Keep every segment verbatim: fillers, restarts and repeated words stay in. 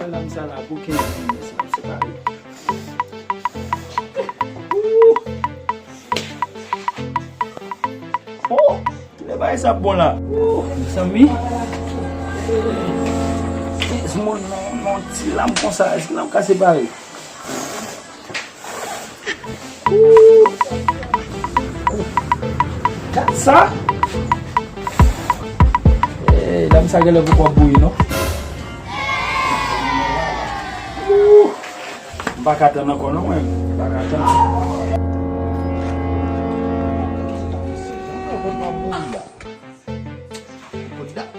Lam sa la pou kenz moun, mesye, m separe. Ooh! Oh! Kilè bagay sa bon la? Ooh! Mezanmi. Kenz moun nan, nan ti lam konsa, èske lam ka separe? Ooh! Gad sa! Eh, lam sa genlè poko ap bouyi, non? Ooh! M pa ka tann ankò non, mwen. M pa ka tann.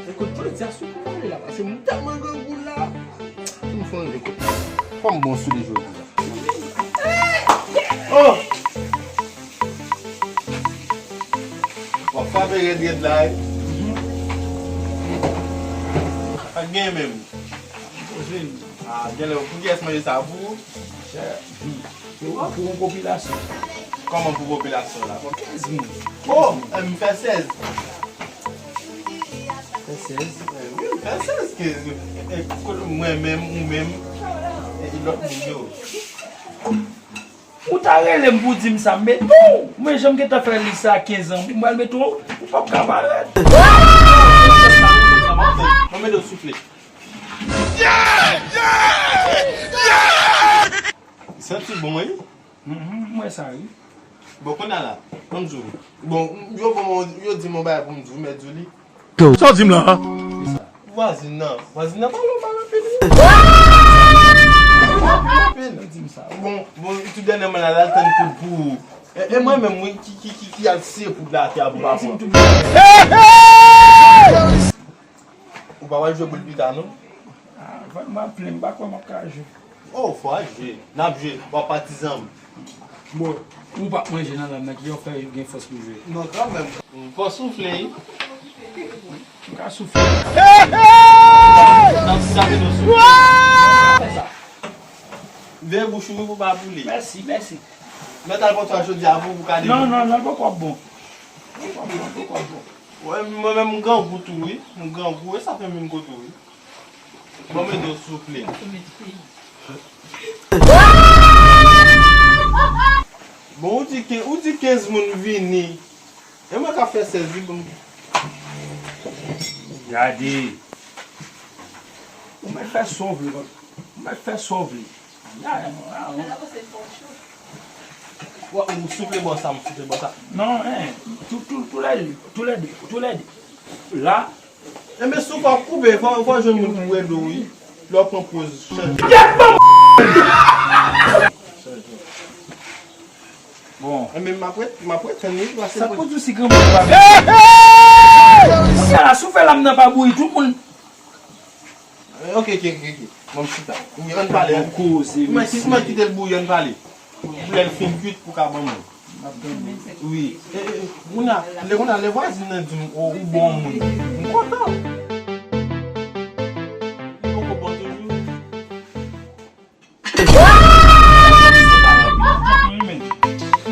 Ekout, jodi a sou kou m ale la, paske m tèlman grangou la. Pou m fè yon ekout. Fò m bon sou li jodi a. Oh! W ap frape rèd rèd la, wi. Pa t genyen menm. Poze m. Ah, genlè, pou kiyès manje sa? Pou ou? Monchè, hmm, se pou yon popilasyon. Kòman pou popilasyon la? Pou kenz moun. Oh, eh, m fè sèz. Fè sèz? Eh, wi, m fè sèz. Ke, eh, eh, kote mwen menm, ou menm, eh, lòt moun yo. Ou ta rele m pou di m sa, m met ou. Mwen, jan m gentan fè lis sa a kenz an, m pral met ou, ou p ap ka parèt. Mwen mete w soufle. Santi bon, wi. Mhm, m wè sa, wi. Bon, kounye a la, ban m di w. Bon, yo ban m, yo di m yon bagay pou m di w, mèt Zuli. Sa w di m la a? Vwazin nan, vwazin nan pale w pale anpil, wi. Anpil, anpil. Li di m sa. Bon, bon, tout dènyèman la, l al tann poud pou ou. E, e mwen menm, wi, ki, ki, ki, ki al siye poud la atè a pou pa pran. Ou pa pral jwe boul pita, non? Ah, m ap plen, m pa kwè m ap ka jwe. Oh, fò al jwe. N ap jwe, w ap patizan m. Bon, ou p ap manje nan lam nan, ki jan w fè gen fòs pou jwe? Non, kanmenm. Fò soufle, wi. M ka soufle. Nan sa, nou soufle. Veye bouch ou, wi, pou pa boule. Mèsi, mèsi. Mèt al pòtay jodi a pou ou ka devan. Non, non, non, l poko ap bon. L poko ap bon, l poko ap bon. Wè, mwen menm, m grangou tou, wi. M grangou, e sa fè m vin kote w, wi. Bon, mete w soufle. Bon, ou di ke, ou di kenz moun vini. E mwen k ap fè sèz, wi, bon. Gade. Ou mèt fè sa w vle, ou mèt fè sa w vle. Ou soufle bò sa, m soufle bò sa. Non, hein, tous, tous, tous les deux, tous les deux, tous les deux. La. Enben, si w pa koupe, fò, fò jwenn moun pou ede w, wi. Lè w pran poz, chanje. Bon. Enben, m ap ret, m ap ret tann li, pase. Sa pou di w si granmoun pa vini? Kounye a la, si w fè lam nan pa bouyi, tout moun. Eh, ok, ok, ok, ok. Bon, m chita. Wi, ann pale. Bon koze, mesye. Kite l bouyi, ann pale. Lè l fin kuit pou ka ban mwen. M ap tann ou. Wi. Eh, eh, eh, kounye a, lè kounye a, lè vwazin nan di m, "Oh, ou bon moun." M kontan. Li poko bon toujou.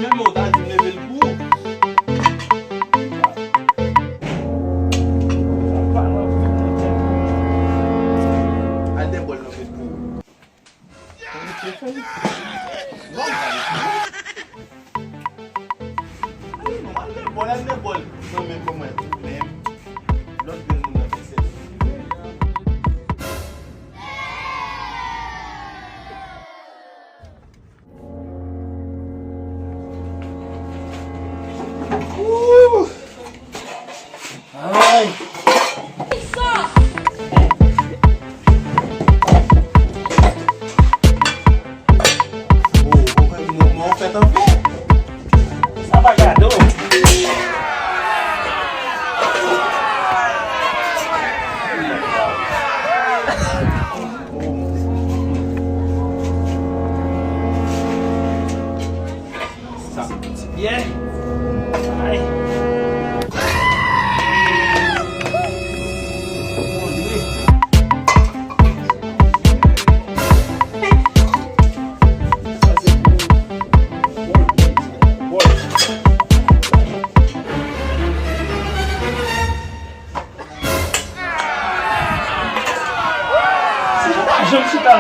Menm ou ta di m leve l pou ou. Al de bòl nan tèt pou ou. Bon, al de bòl, al de bòl. Mwen menm, mwen menm. Lòt grenn moun nan fè sèl. Ooh! Ay! Oh, oh, mwen, mwen, mwen fèt anpil. Sa pa gade w. Sa, ti pyè. Ay.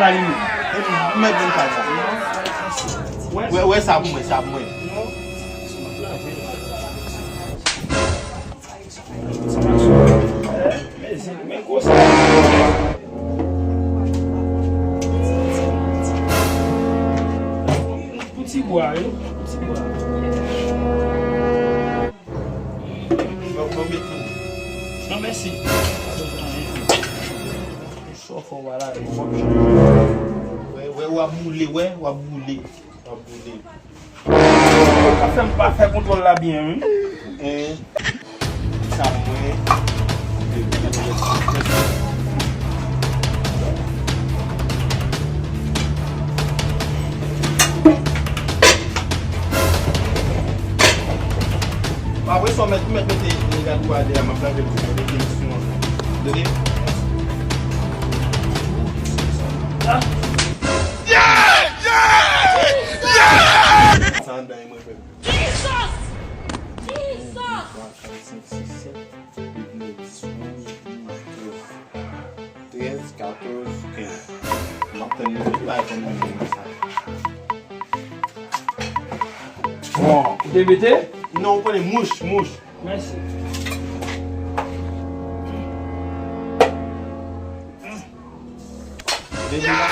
Mwen menm pa la. Wè, wè sa pou mwen, sa pou mwen. Men gwo sa. Pou ti bwa, wi. Pou ti bwa. Bon, bon, bon. Non, mèsi. Chofè, w a lave kòb. Wè, wè, w ap boule, wè, w ap boule. W ap boule. Sa fè m pa fè kontwòl la byen, wi. Hein? Sa mwen. Apre sa, w mèt, ou mèt mete gad pou adè a, m ap lave l pou mwen, mete misyon an. Tande? Sa anndan e mwen menm. Jesus! Jesus! Twa, kat, senk, sis, sèt, uit, nèf, dis, onz, douz, trèz. Trèz, katòz, kenz. M ap tann yon ti bagay kòm mwen menm sa. Bon, ou te mete? Non, ou konnen mouch, mouch. Mèsi. Depi la,